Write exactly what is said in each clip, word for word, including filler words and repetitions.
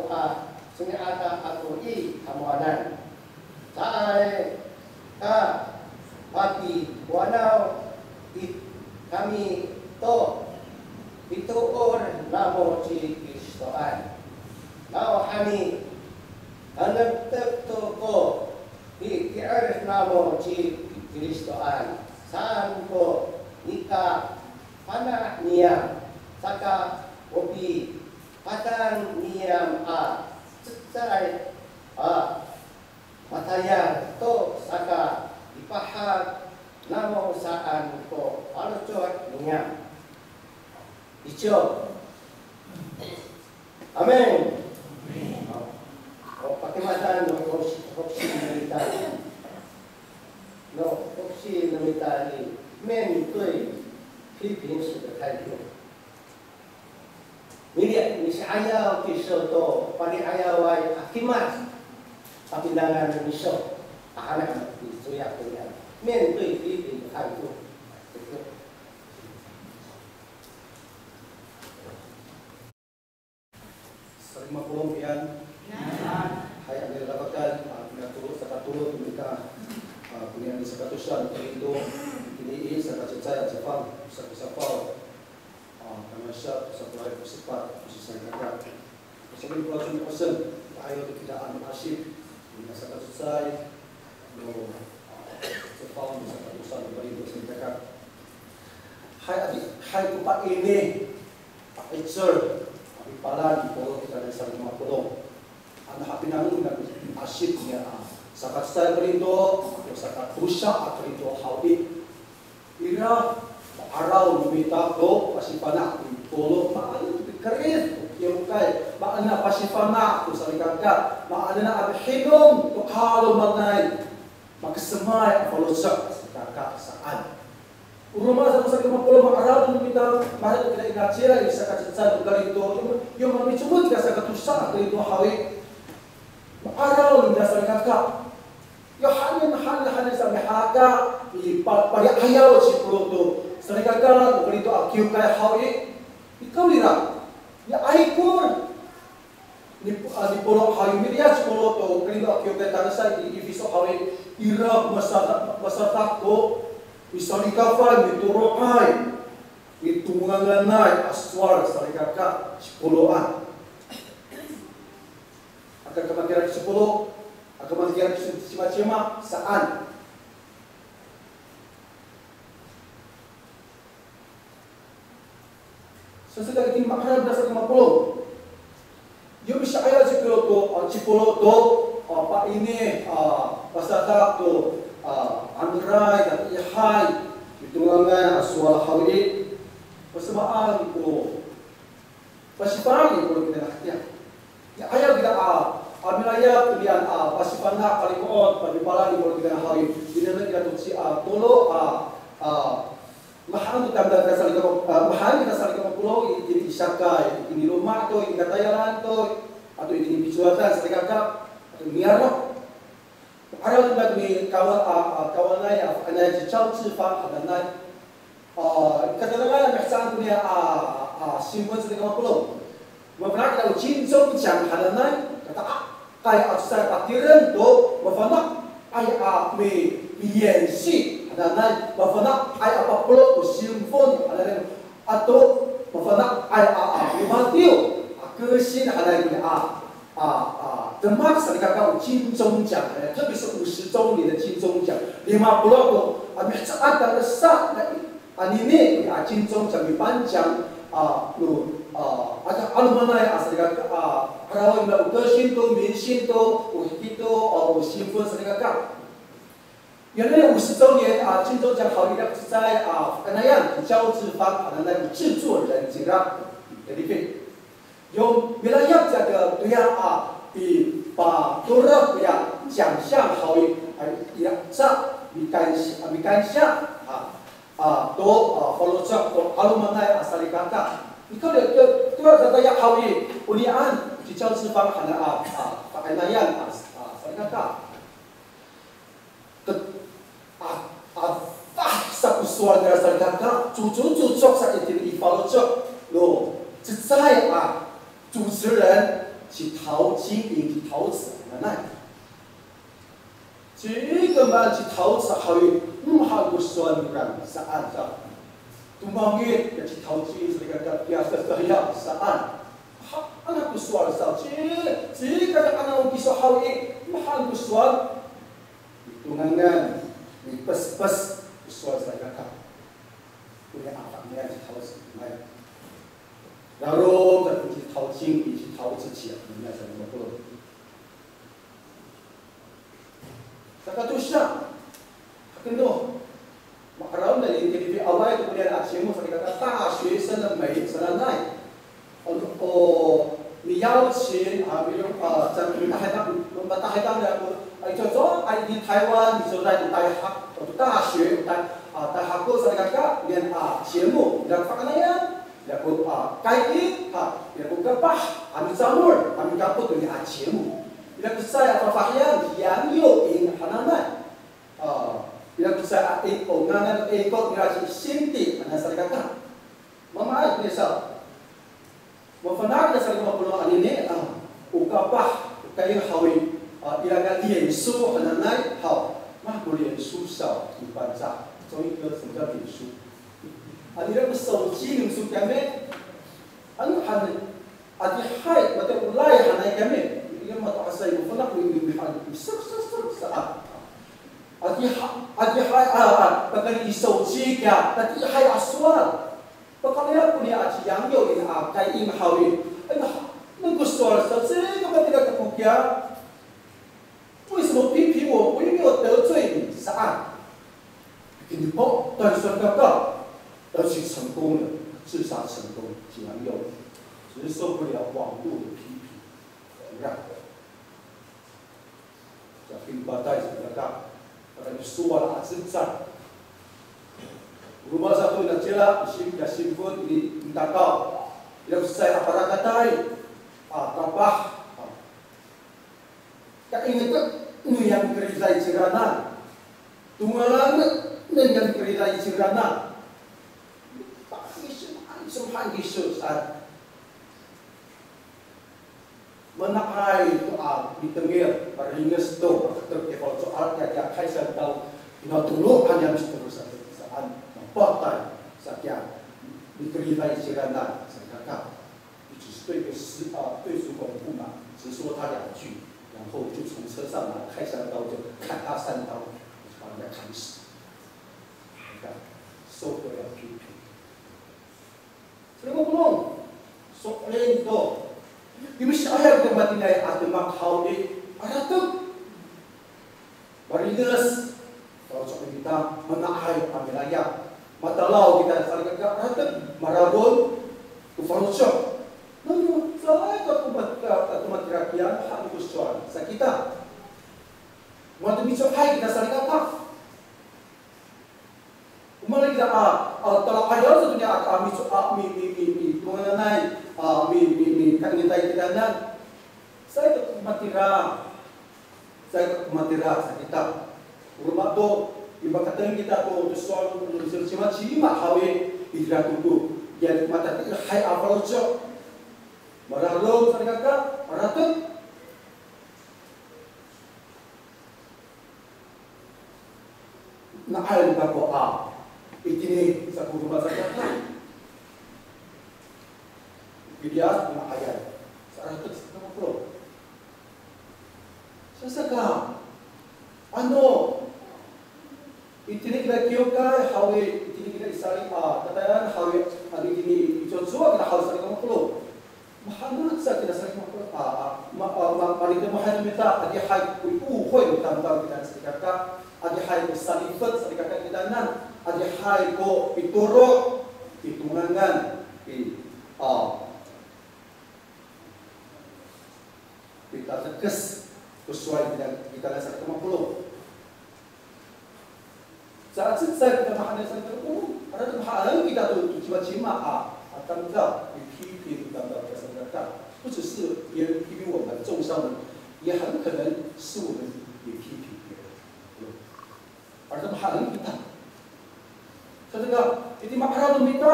a sini'ada ako i tamowanan. Caay ka papiwanaw i kami to pitoor namo ci Kristoan. Nawhani, tanektek to ko piti'er namo ci Kristoan saan ko nikafana' niyam, saka o pi- patan niyam a cecay a matayal to saka lipahak namo saan ko faloco' niyam. Ico. Amin. O pakimataan no hoksi, hoksi no mita. No hoksi no mita i, 面对批评时的态度。 Mili, misi'ayaw kiso to pali'ayaway a kimad a pinangan no miso. A, hanak no miso ya, 面对批评的态度。 Salimapolong, mian. Hay, a milalabakan, a, pinatolo, sakatolo to mita, a, konian i sakatosa no Korinto, itini i sakacecay a cefang, sakosafaw. A, tangasa to safaw ko sepat, ko salikaka. Salikaka, cowa ko sen, ayaw to kita a miasip, ina sakacecay, no, a, cefang, sakatosa no Korinto, salikaka. Hay, adi, hay ko paini. Pa'icel a pipalal ni Pawlo kita nai salimapolong. Ano hapinangen no miasip niya a sakacecay a Korinto, ato sakatosa a Korinto haw i. Ira, ma'araw no mita to pasifana' ni Pawlo, maana to pikerid to kiwkay, maana pasifana' to salikaka, maana a mihinom to 'alomanay, makesemay a faloco' salikaka saan. O roma sato salikaka mapolong, ma'araw no mita, maherek to kina i nacila i sakacecay no Korinto, yo, yo mamicomod kita sakatosa a Korinto haw i. Ma'araw no mita salikaka. Yo hanen, hanen, hanen sa mihaka, i pa, pali'ayaw ci Pawlo to salikaka no Korinto a kiwkay haw i. Ikawrira, ya aikor. Ni, a, ni Pawlo haw i, miliyas ci Pawlo to Korinto a kiwkay tangasa i Efiso haw i, ira masadak, masadak ko misalikafay, mitoro'ay, mitonganganay a sowal salikaka ci Pawloan. Aka kamatira ci Pawlo, aka matira ci, cimacima saan. Saan sa itini ma'araw no mita salikaka mapolong. Yo misi'ayaw ci Pawlo to, a, ci Pawlo to, a, paini, a, pasadak to, a, 'angray, a, ihay, mitongangay a sowal haw i, pasamaan ko, pasifana' ko kita hatiya. Ya, ayaw kita, a, a, milayap to niyam, a, pasifana', palimo'ot, panipalan ni Pawlo kita haw i, dinen kita to ci, a, Pawlo, a, a, mahaen to tamdaw kita salikaka, a, mahaen kita salikaka mapolong, itini i sakay, itini loma' to, itini katayalan to, ato itini picowatan salikaka, ato niyaro'. Ma'araw no mita to ni kawa-, a, a, kawanay, a, kawanay ci Ciwcifang hananay. A, katata'angay a mihecaan koniya a, a, sinpon salikaka mapolong. Mafana' kita o 金钟奖 hananay, kata'akay a cecay patireng to mafana'ay a mi, mi演戏 hananay, mafana'ay a papelo to sinpon hananay, ato mafana'ay a, a, mimatiyo a 歌星 hananay koniya a, a, a, demak salikaka o 金钟奖, e, 特别是五十周年的金钟奖, lima polo' to, a, mihecaan tangasa, a, anini, a, 金钟奖 mipanjang, a, no, a, a, 'alomanay, a, salikaka, a, 'araway nira o 歌星 to, 明星 to, o hiki to, a, o sinpon salikaka. Yo nai 五十周年, a, 金钟奖 haw i, ira ko cecay, a, kanayan, 交制方, a, nanay 制作人 cira, David. Yo milayap kita toya a pipatorok ya 奖项 haw i, a, ira sa mikansiya, a, mikansiya, a, a, to, a, faloco' to 'alomanay a salikaka. Nika to, to, to tataya haw i, onian, ci 交制方 hananay a, a, pakaynian a, a, salikaka. Te-, a, a, a, sa ko sowal nira salikaka, cocok, cocok sa itini i faloco' no cecay a 主持人 Citawcing i, citawc hananay. Cikeman citawc haw i, mahaen ko sowal nira saan sa. Tomangic ko citawcing, salikaka, kiya sasaya saan. Ha, ana ko sowal sa, ci, cika ana o kiso haw i, mahaen ko sowal. Mitongangan, mipespes ko sowal, salikaka. Koniya a fa'inayan citawc, may. Rarom sa ko citawcing i, citawc ciya, koniya sa lima polo'. Saka tosa, hakeno, ma'araw na i tilifi awaay to konian a cimo, salikaka, 大学生的美 sananay. O, o, 你邀请 a, 比如 a, 在 matahidang, matahidang ako, a, 就说 a, 你台湾，你就来读大学，读大学，大，a, 大学 ko salikaka, 念 a, 节目, ira ko fa'inayan, ira ko a, 开音 ha, ira ko kapah a micamol a mikapot to niya a cimo. Ira ko cecay a fafahiyan, 杨又瑩 hananay. A, ira ko cecay a, e, o ngangan, e, ko nira ci Cindy hananay, salikaka. Mamaay ko niya sa. Mafana' kita salikaka mapolong anini, a, o kapah, o kaying haw i, a, ira ko 脸书 hananay haw. Mako 脸书 saw, 一般 sa. 中文叫什么叫脸书？A, ira ko 手机 no miso kiyami. Ano han, adihay, mata o Line hanay kiyami. Ira mato'asay, mafana' ko i, i, i, sek, sek, sek, saan. Adihay, adihay, a, a, pakayni i 手机 kiya, adihay a sowal. Pakayni koniya a ci 杨又瑩 a kaying haw i. Ay, na, nako sowal sa, cika matira kako kiya. 为什么批评我？我又没有得罪你，saan. Kini po, 但是那个，而且成功了，自杀成功， ci 杨又瑩，只是受不了网络的批评。 Sa pinpatay sa kaka, kaka i sowal a cecay. Roma sato i nacila, sim, ya simpon i mitakaw. Ira ko cecay a parakatay, a, kapah, a. Kaingeten no ya mikeriday ciranan. Tongalangen no ya mikeriday ciranan. Pakiso, pakiso, pakiso, sa. Mana'ay to a mitengil, maringes to, makatek kiya faloco' a, kiya, kiya kaysantaw, natolo han ya miso to saan, saan, mapatay sa kiya, mikeriday ciranan, sa kaka. 一直对个司，啊，对主管不满，只说他两句，然后就从车上拿开山刀就砍他三刀，把人家砍死。你看，受不了批评。 Salikaka mapolong, so'elin to. Yo misi'ayay to matiniay a demak haw i, aratek. Maringes, faloco' kita, mana'ay a milayap. Matalaw kita salikaka, aratek, mararom to faloco'. Nano caay ka ko mat-, ka, ka ko matira kiya, han ko sowal sa kita. Mato mico'ay kita salikaka. O maan kita a, a, tala'ayaw sato niya a, a, mico, a, mi, mi, mi, mi, tongananay, a, mi, mi, mi, kaingetay kitanan. Caay ka ko matira, caay ka ko matira sa kita. O roma to, mipakatengil kita to, to sowal no, no, cimacima haw i, itira to ko, ya matatiihay a faloco'. Mararom salikaka, aratek. Na'ay kako a, itini sa ko roma sa kaka. Piliyas, na'ayay. Sa aratek sa kako. Sasaka, ano, itini kira kiwkay haw i, itini kira i sali a, tatayan haw i, ano itini i cowacowa kira haw i salikaka mapolong. Mahaen sa kita salikaka, a, a, ma, a, ma, malitemohay no mita, adihay ko i 误会 no tamdaw kita salikaka, adihay ko salifet salikaka kitanan, adihay ko pitoro', pitongangan, pi, a, pitatekes ko sowal kita, kitanan salikaka mapolong. Sa cecay kita mahaen sa kita, o, aratek mahaen kita to, to cimacima a, a tamdaw, 也批评 tamdaw kita salikaka. 不只是别人批评我们，中伤的，也很可能是我们也批评别人。Aratek mahaen kita. Sa saka, itiya ma'araw no mita,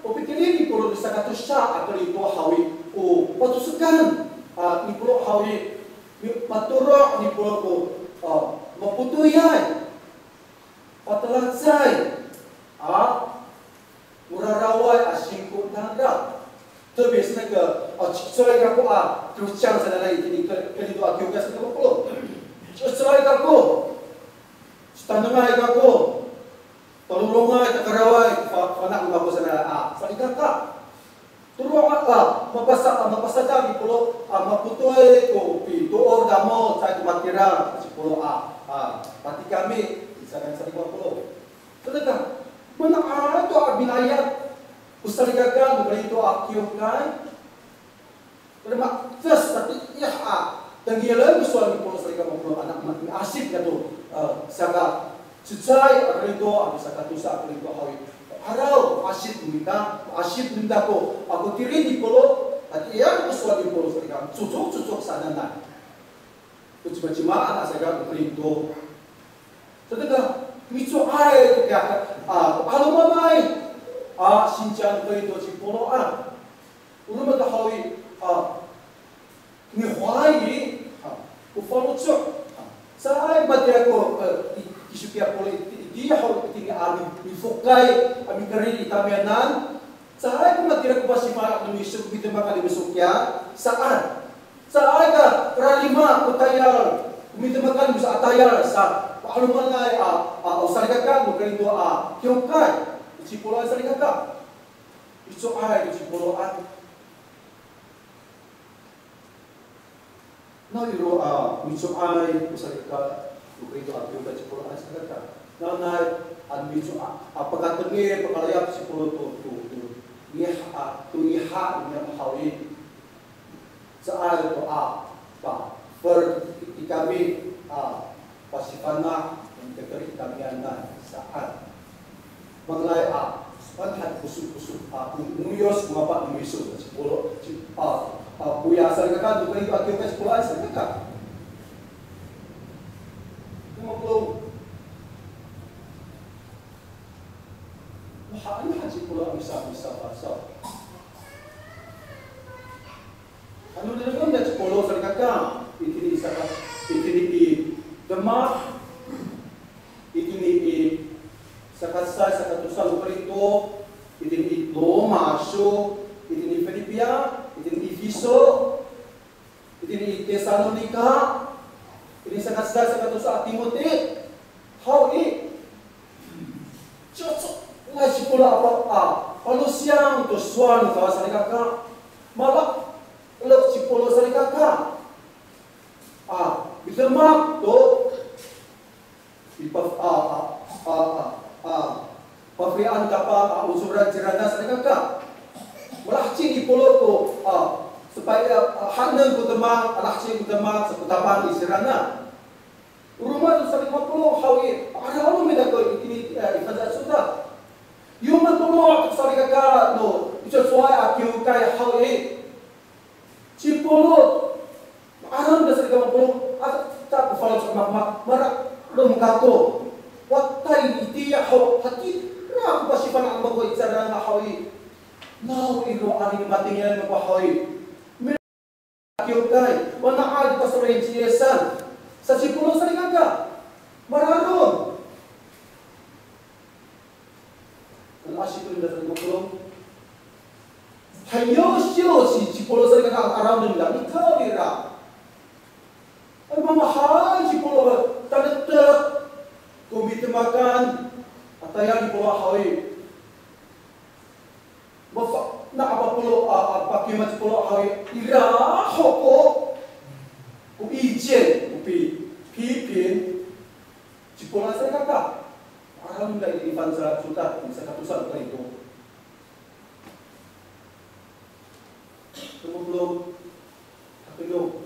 o pitilid i polong sakatosa a kerito haw i, o patosekan, a, Ni Polo haw i, mi-, matoro' ni Polo ko, a, mapotoyay, patelacay, a, moraraway a singko nangra. 特别是那个, a, ci'ecelay kako a, 就像是那一天你跟，跟你多a，就跟是那个 Polo. Ci'ecelay kako, citanengay kako, talolongay, takaraway, fa-, fana' kako sanay a, salikaka. Toro' a, a, mapasa-, a, mapasadak ni Polo, a, mapotoy ko pitoor namo, caay ko matira, ci Polo a, a, pati kami, i saan sa ni Polo. Saka, mana a to a milayap ko salikaka no Korinto a kiwkay. Tada ma'efes, tatiih a tengilen ko sowal ni Polo salikaka, Polo anak ma-, miasip kato, e, saka cecay a Korinto, a, saka tosa a Korinto haw i. Araw, asip no mita, asip no mita ko, ako tiri ni Polo, tatiih ko sowal ni Polo salikaka, cocok, cocok sananay. To cimacima a salikaka ko Korinto. Saka, mico'ay, a, 'alomanay a singsi no Korinto ci Polo a. O roma to haw i, a, mihoay i, a, ko faloco'. A, caay matira ko, e, i, i, kiso kiya Polo i, i, i, haw, itini a mi-, mifokay, a, mikerid i tamiyanan. Caay ko matira ko pasifana' no miso, ko midemakan no miso kiya, saan. Caay ka rarima ko tayal, ko midemakan no miso a tayal sa, ko 'alomanay a, a, o salikaka no Korinto a kiwkay, ci Polo a salikaka. Mico'ay ci Polo a. Nawiro a mico'ay ko salikaka no Korinto a kiwkay ci Polo a salikaka. Nanay a mico'ay a pakatengil, pakalayap ci Polo to, to, to ngiha, to ngiha niyam haw i. Caay to a, pa, per, i kami, a, pasifana', mikerid i tamiyanan, saan. Mangalay a, saan han koso, koso, a, ko ngoyos, ko mapa' no miso, ci Polo, ci, a, a, koya salikaka, to Korinto a kiwkay ci Polo a salikaka. Kamo Polo. Wa, ano han ci Polo a misa, misa, misa. Ano nengneng nira ci Polo salikaka, itini i saka, itini i demak, itini i saka cecay, saka tosa no Korinto, itini i Roma syo, itini i Filipian, itini i Efiso, itini i Tesalonika, itini saka cecay, saka tosa a Timoti, haw i, cocok nai ci Polo a, a, palosiyang to sowal no Kawas salikaka. Mala, lo ci Polo salikaka. A, midemak to, mipa-, a, a, a, a, a, pafelian tapang, a, ocoran cingraan salikaka. Malaheci ci Polo ko, a, sepay, a, a, haenen ko demak, a, laheci ko demak, sa ko tapang i cingraan. O roma to salikaka Polo haw i, a, 'aloman no mita ko itini, e, i fangcalay codad. Yo matomo' to salikaka no, i cowacowaay a kiwkay haw i. Ci Polo, 'aloman no salikaka Polo, a, ta ko faloco' mako, ma-, mararom kako. Wata i itiya ho, hatira ko pasifana' mako i cingraan haw i. Nawiro anini matengilan mako haw i. Kiwkay, o na'ay ko pasifana' ci Yisan. Sa ci Polo salikaka. Mararom. Ano asip nira salikaka Polo. Hayo siyo ci, ci Polo salikaka, arawden nira, nikawrira. Ano mamahay ci Polo, tanektek ko midemakan a tayal ni Polo haw i. Mafana' a papolo, a, a, pakayni ci Polo haw i, ira ho ko, ko 意见, ko pi-, 批评 ci Polo salikaka. Arawden nira i fangcalay codad, i saka tosa no Korinto. Kamo Polo, hakiyo.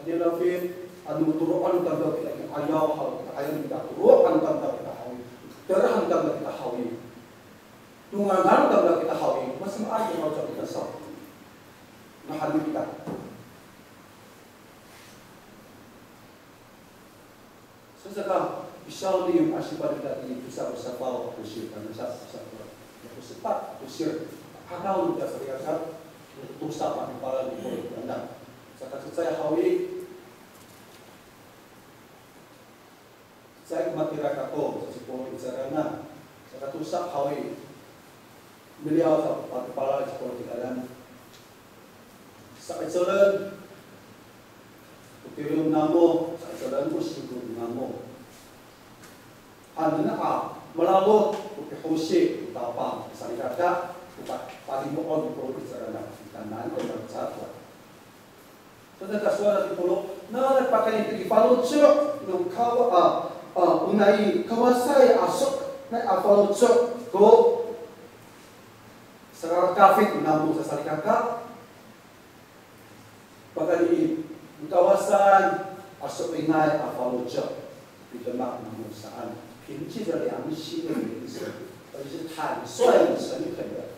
Hadi lafin, ano toro'an tamdaw kita i 'ayaw haw, kita 'ayaw kita toro'an tamdaw kita haw i. Terahan tamdaw kita haw i. Tonganan tamdaw kita haw i. Mas maay kita haw kita sa. Mahal kita. Saka, i Sawli yo asipan nira i tosa ko safaw a kosir, tangasa ko safaw a kosir, sepat a kosir. Hakaw nira salikaka, tosa a pipalal ni Polo, tangasa Liyaw sa patepalay sa polong kitanan. Sa'icelen ko tireng namo, sa'icelen ko singko namo. Hanen a malalot ko pihosi ko Tapang salikaka, ko pa-, palimo'ot ko polong kitanan, kitanan ko malecad. Saka sowal ci Polo, na pakayni to i faloco' no Kawa, a, a, o nai Kawasay a so, nai a faloco' ko sakakafit namo sasalikaka. Pakayni i Kawasay a so'elinay a faloco' i demak namo saan. 凭借着良心的原则，而且是坦率的诚恳的。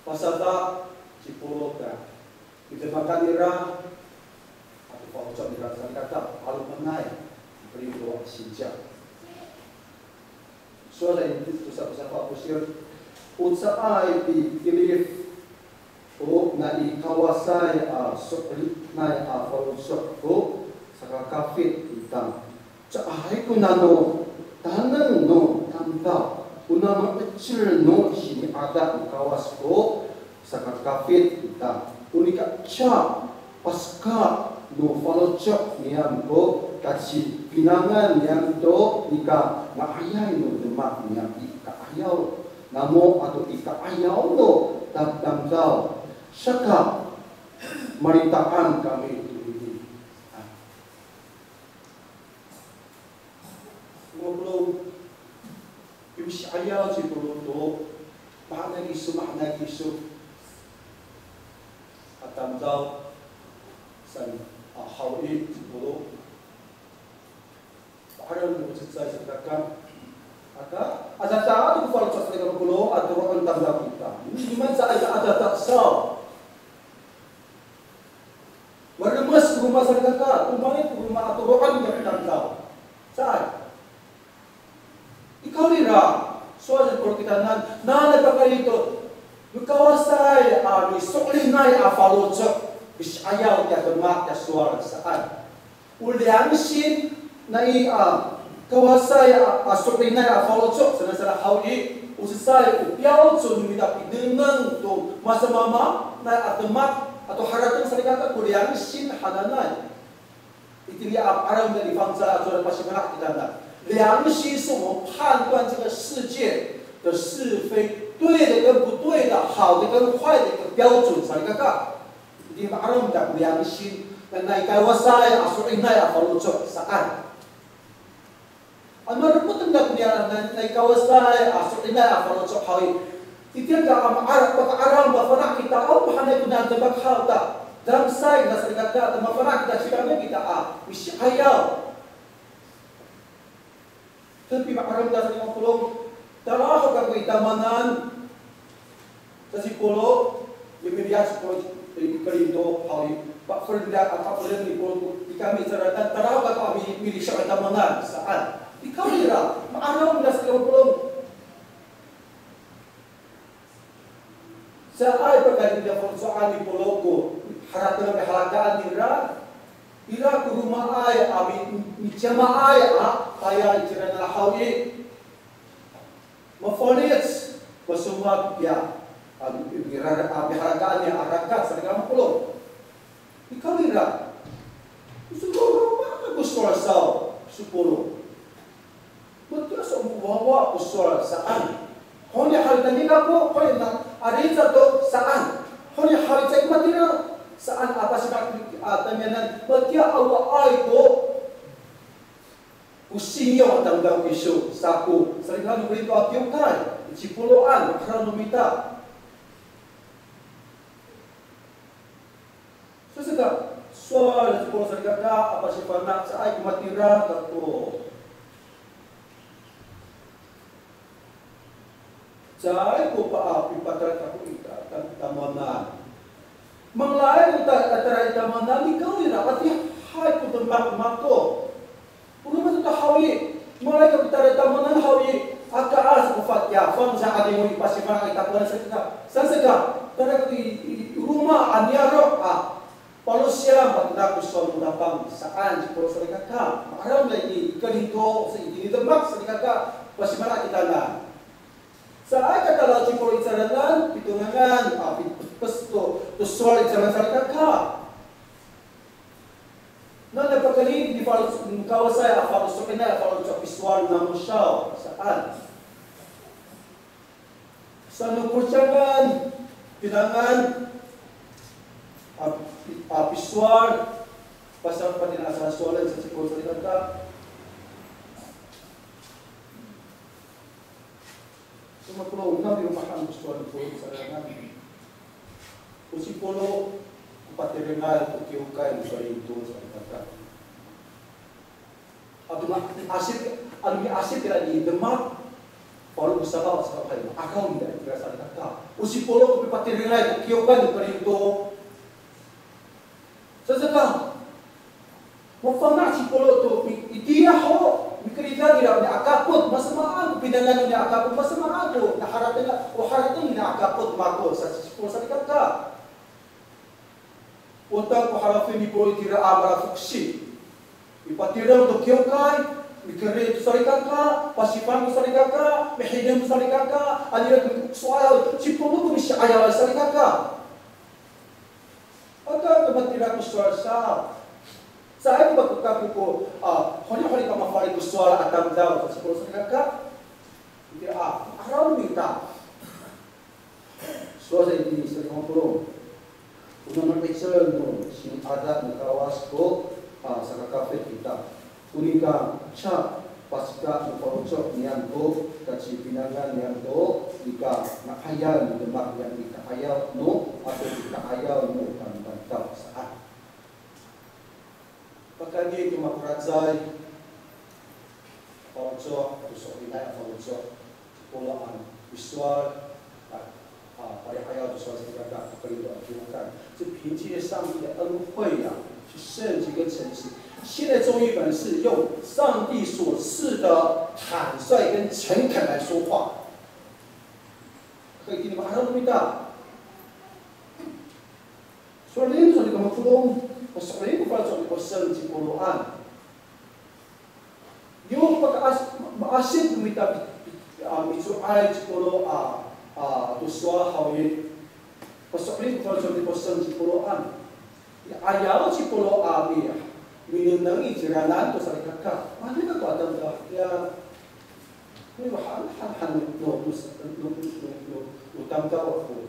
Pasayra ci Polo ka midemakan nira ato faloco' nira salikaka, 'alomanay, Korinto a singko. Sowal sa i, tosa ko safaw a posir, o caay pitilid o nai Kawasay a so'elinay a faloco' ko sakakafit ita. Caay ko nano taneng no tamdaw, o nano 'icel no sini'ada no Kawas ko sakakafit ita. O nika ca paska no faloco' niyam ko kacipinangan niyam to nika nga'ayay no demak niyam i ka'ayaw namo ato i ka'ayaw no tam-, tamdaw. Saka malita'ang kami tonini. Ngobrol, yo si'ayaw ci Polo to, mahaenay kiso, mahaenay kiso a tamdaw saan, a, haw i ci Polo. Ma'araw ko cecay salikaka. Aka, adada to ko faloco' salikaka Polo, a toro'an tamdaw kita. Mimaan caay ka adada saw. Maremes ko roma salikaka, o maan ko roma a toro'an niyam tamdaw. Caay. Ikawrira, sowal sa polong kitanan, nanay pakayni to no Kawasay a miso'elinay a faloco', misi'ayaw tiya demak tiya sowal saan. O 良心 nai, a, Kawasay a, a so'elinay a faloco' sanay sa haw i, o cecay o 标准 no mita pinengneng to masamaamaanay a demak ato harateng salikaka ko 良心 hananay. Itini a, ma'araw no fangcal a codad pasifana' kitanan. 良心是我们判断这个世界的是非、对的跟不对的、好的跟坏的一个标准 salikaka. Itini ma'araw no 良心, na, nai Kawasay a so'elinay a faloco' saan. Ano repot nda ko niyam na, nai Kawasay a so'elinay a faloco' haw i. Itiya ka a ma'araw, paka'araw, mafana' kita, aw mahaenay ko niyam demak haw ta. Damisay na salikaka, ta mafana' kita, cikami kita a misi'ayaw. Tapi ma'araw ta sa niyam a polong, tala ho kako i tamanan. Sa ci Polo, yo miliyac ci Polo i Korinto haw i, paferen nira, a, paferen ni Polo, i kami caratan, tala ho kako a mi-, miliyac i tamanan, saan. Ikawrira, ma'araw nira sa niyam a polong. Caay pakayni to faloco'an ni Polo ko harateng a halakaan nira, ira ko romaay a mi-, micamaay a tayal i cira nira haw i. Mafalic, masomowal kiya, a, mi-, mira-, a, mihalakaan niya a rakat, salikaka Polo. Ikawrira, sowal ko sowal saw, ci Polo. Matiya sa o wawa ko sowal saan. Honi haw i tamiya kako, honi na, a, rica to saan. Honi haw i caay matira saan a pasifana' a tamiyanan, matiya awaay ko ko singyo a tamdaw kiso, sako, salikaka no Korinto a kiwkay, ci Poloan, ma'araw no mita. Saka, sowal ci Polo salikaka, a pasifana', caay ko matira kako. Caay ko pa, a, pipatala kako i ta-, ta-, tamowanan. Mangalay ko ta-, tala i tamowanan, nikawrira, adihay ko demak mako. O roma to haw i, mangalay kako tala i tamowanan haw i, aka a, sa ko fatiya, fangcal a 'adingo i pasifana' i takowanan saan saka, saan saka, tala kako i, i, i roma a niyaro' a, palosiyam, patira ko sowal no Tapang saan, ci Polo salikaka, ma'araw nira i Korinto, sa itini demak salikaka, pasifana' kitanan. Caay ka talaw ci Polo i ca'edingan, pitongangan, a, pi-, pes to, to sowal i ca'edingan salikaka. Nanay pakayni i faloco', Kawasay a faloco' inay a faloco' pisowal namo saw, saan. Sano ko cangan, pinangan, a, pi-, a, pisowal, pasal patina'an a sasowalen sa ci Polo salikaka. Sano ko, o maan ko mahaen ko sowal ni Polo salikaka. O ci Polo ko patirengay to kiwkay no Korinto salikaka. Ato ma, miasip, ano miasip ira i demak, falo ko safaw, safaw hay, ma'araw nira itira salikaka. O ci Polo ko pipatirengay to kiwkay no Korinto. Saka, mafana' ci Polo to, mi-, itiya ho, mikeridan nira niya a kapot, masamaan ko pinangan niya a kapot, masamaan ko, na harateng, o harateng niya a kapot mako, sa ci Polo salikaka. Wata ko halafin ni Polo itira a malafoksi. Mipatireng to kiwkay, mikerid to salikaka, pasifan to salikaka, mihidem to salikaka, ano ira ko sowal, ci Polo ko misi'ayaw salikaka. Aka ko matira ko sowal sa. Caay ko kako ko, a, honi honi ka mafali ko sowal a tamdaw, sa ci Polo salikaka. Itira a, araw mita. Sowal sa itini sa lima polo'. O nano 'icel no sini'ada no Kawas ko, a, sakakafit kita. O nika ca paska no faloco' niyam to, kacipinangan niyam to, nika nga'ayal no demak niyam i ka'ayaw no, ato i ka'ayaw no tamdamdaw saan. Pakayni to makoracay faloco', to so'elinay a faloco', ci Polo a misowal, a, a, pali'ayaw to sowal salikaka, pakayni to a kiwkay. 这凭借上帝的恩惠呀，是圣洁跟诚实。现在中译本是用上帝所赐的坦率跟诚恳来说话。可以听懂吗？Ano mita. So'elin sa ni kamo polong, so'elin ko faloco' ni Polo saan ci Poloan. Yo pakaas, maasin no mita pi-, pi-, a, mico'ay ci Polo a, a, to sowal haw i. Paso'elin ko faloco' ni Polo saan ci Poloan. Ya, ayaw ci Polo a mi, minengneng i ciranan to salikaka. Mani ka ko a tamdaw hakiya. Ni wa han, han, han, no, no, no, no, no, no tamdaw ako.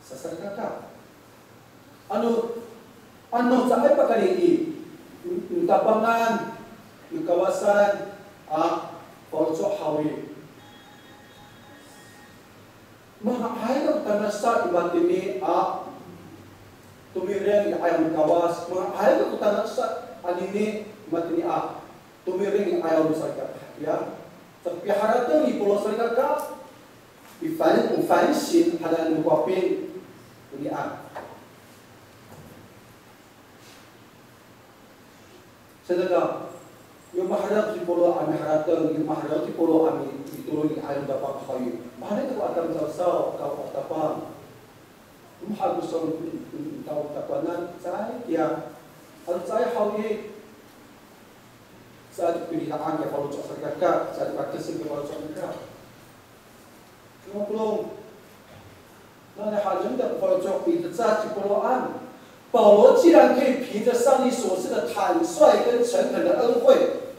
Sa salikaka. Ano, ano caay pakayni i, i, i tapangan, i Kawasan, a, faloco' haw i. Manga'ay kako tangasa i matini a tomireng i 'ayaw no Kawas. Manga'ay kako tangasa anini i matini a tomireng i 'ayaw no salikaka. Ya, tapi harateng ni Polo salikaka, i fan, o fansin hananay no Faping, onian. Saka, yo maherek ci Polo a miharateng, yo maherek ci Polo a mi, mitolon i 'ayaw no Tapang haw i. Maherek ko a tamdaw saw, kao a Tapang. Maherek ko saw, kao takowanan, caay kiya. Ano caay haw i, caay ko pilida'an kiya faloco' salikaka, caay ko pakesen kiya faloco' salikaka. Kiya polong. 那还能的 faloco' i, 这在 ci Poloan. 保罗既然可以凭着上帝所赐的坦率跟诚恳的恩惠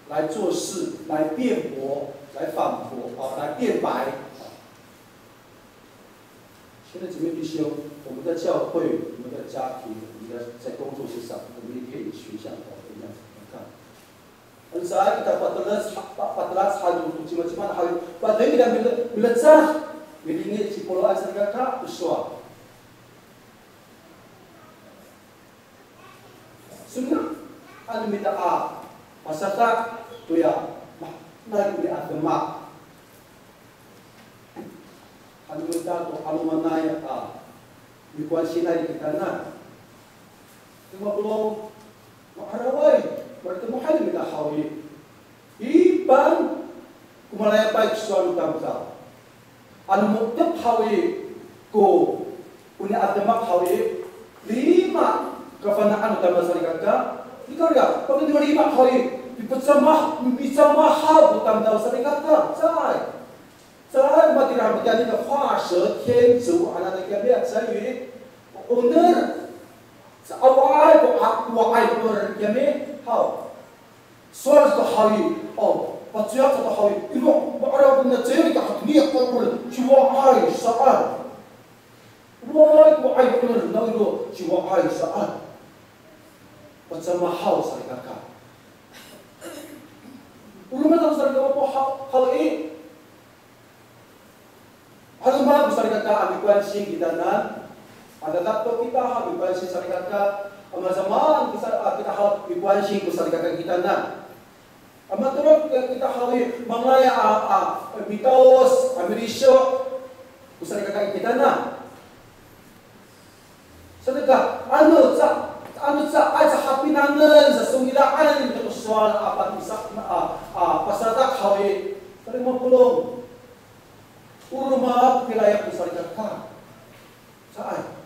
来做事，来辩驳，来反驳，啊，来辩白。现在姊妹弟兄，我们在教会，我们在家庭，我们在，在工作职场，我们也可以学像保罗一样，你看， Ano caay kita patelac, pa-, patelac haw to cimacima haw, patengil a mile-, milecad, milinge ci Poloan salikaka to sowal. Sona, ano mita a, pasaka, toya, ma-, na, ni a demak. Ano mita to 'alomanay a, mikowansinay kitanan. Tima polong, ma'araway, maratemohay mita haw i. Ipan ko malayapay ko sowal no tamdaw. Ano mo^tep haw i ko, o ni'ademak haw i, lima kafana'an no tamdaw salikaka. Nikawrira, pakayni lima haw i, mipecamah, mipecamah haw ko tamdaw salikaka. Caay. Saan matira mitiyani to 画蛇添足 hananay kiyami a caay. O 'oner, sa awaay ko a, awaay ko 'oner kiyami haw. Sowal sato haw i, o, pacoyak sato haw i, iro, ma'araw ko na caay ka hatiniak ko 'oner, ciwaay saan. Awaay ko 'oay ko 'oner, nawiro ciwaay saan. Pacamahaw salikaka. O roma salikaka ko haw, haw i. Ano maan ko salikaka a mi关心 kitanan. Ano tato kita haw mi关心 salikaka. Ano samaan ko sa, a, kita haw mi关心 ko salikaka kitanan. A matorod kita haw i, manga'ay a, a, mitalos, a miliso' ko salikaka kitanan. Saka, ano ca, ano caay ca hapinangen sa songila'en to ko sowal a pamisa, a, a, pasadak haw i, salikaka mapolong. O roma ko pilayap ko salikaka. Caay.